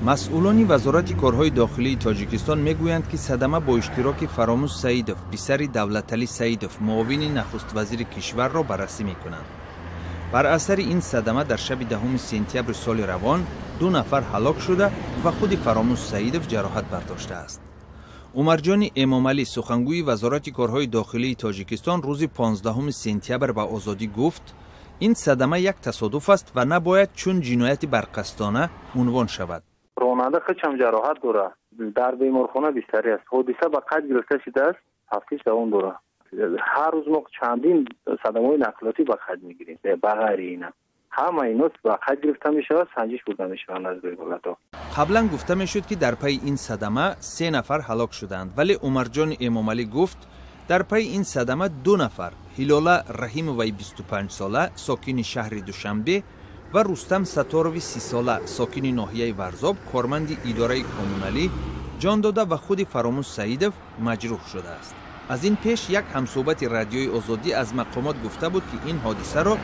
Масъулони Вазорати корҳои дохилии Тоҷикистон мегӯянд, ки садама бо иштироки Фаромӯз Саидов, писари Давлаталӣ Саидов, муовини нахуствазири кишварро баррасӣ мекунанд. Бар асари ин садама дар шаби 10 сентябри соли равон ду нафар ҳалок шуда ва худи Фаромӯз Саидов ҷароҳат бардоштааст. Умарҷони Эмомалӣ, сухангӯи Вазорати корҳои дохилии Тоҷикистон, рӯзи 15 сентябр ба Озодӣ гуфт, ин садама як тасодуф аст ва набояд чун ҷинояти барқасдона унвон шавад. Ронанда худшам ҷароҳат дорад, дар беморхона бистарӣ аст. Ҳодиса ба қайд гирифта шудааст, тафтиш давом дорад. Ҳар рӯз мо чандин садамаҳои нақлиётӣ ба қайд мегирем. Ба ғайри ина ҳама ино ба қайд гирифта мешавад, санҷиш бурда мешаванд аз рӯи ҳолатҳо. Қаблан гуфта мешуд, ки дар пайи ин садама се нафар ҳалок шуданд, вале Умарҷони Эмомалӣ гуфт, дар пайи ин садама ду нафар, Ҳилола Раҳимоваи 25сола, сокини шаҳри Душанбе, ва Рустам Саторови 30сола, сокини ноҳияи Варзоб, корманди идораи коммуналӣ, ҷон дода ва худи Фаромӯз Саидов маҷрӯҳ шудааст. Аз ин пеш як ҳамсӯҳбати Радиои Озодӣ аз мақомот гуфта буд, ки ин ҳодисаро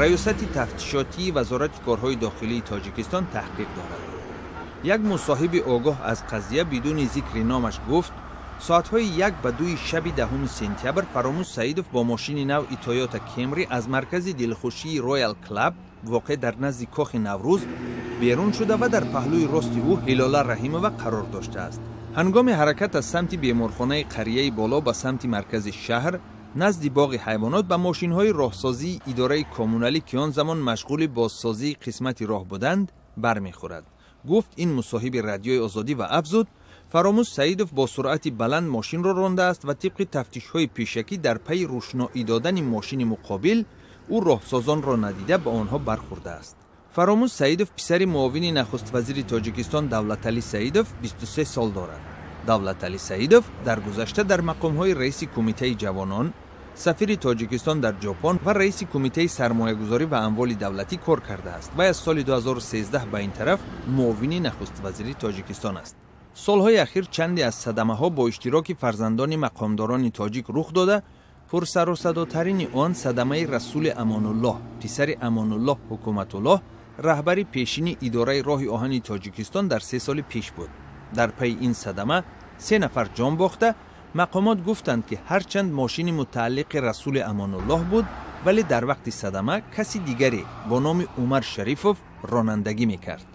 Раёсати тафтишотии Вазорати корҳои дохилии Тоҷикистон таҳқиқ дорад. Як мусоҳиби огоҳ аз қазия бидуни зикри номаш гуфт, соатҳои 1 ба 2 шаби 10 сентябр Фаромӯз Саидов бо мошини навъи Тойота Кемри аз маркази дилхушии Роял Клаб, воқеъ дар назди Кохи Наврӯз, берун шуда ва дар паҳлӯи рости ӯ Ҳилола Раҳимова қарор доштааст. Ҳангоми ҳаракат аз самти беморхонаи Қарияи Боло ба самти маркази шаҳр, назди боғи ҳайвонот ба мошинҳои роҳсозии идораи коммуналӣ, ки он замон машғули бозсозии қисмати роҳ буданд, бармехӯрад, гуфт ин мусоҳиби Радиои Озодӣ ва афзуд, Фаромӯз Саидов бо суръати баланд мошинро рондааст ва тибқи тафтишҳои пешакӣ дар пайи рӯшноӣ додани мошини муқобил ӯ роҳсозонро надида ба онҳо бархӯрдааст. Фаромӯз Саидов, писари муовини нахуствазири Тоҷикистон Давлаталӣ Саидов, 23 сол дорад. Давлаталӣ Саидов дар гузашта дар мақомҳои раиси Кумитаи ҷавонон, сафири Тоҷикистон дар Ҷопон ва раиси Кумитаи сармоягузорӣ ва амволи давлатӣ кор кардааст. Вай аз соли 2013 ба ин тараф муовини нахуствазири Тоҷикистон аст. Солҳои ахир чанде аз садамаҳо бо иштироки фарзандони мақомдорони тоҷик рух дода, пурсарусадотарини он садамаи Расули Амонуллоҳ, писари Амонуллоҳ Ҳукуматуллоҳ, раҳбари пешини идораи роҳи оҳани Тоҷикистон, дар 3 соли пеш буд. Дар пайи ин садама се нафар ҷон бохта. Мақомот гуфтанд, ки ҳарчанд мошини мутааллиқи Расули Амонуллоҳ буд, вале дар вақти садама каси дигаре бо номи Умар Шарифов ронандагӣ мекард.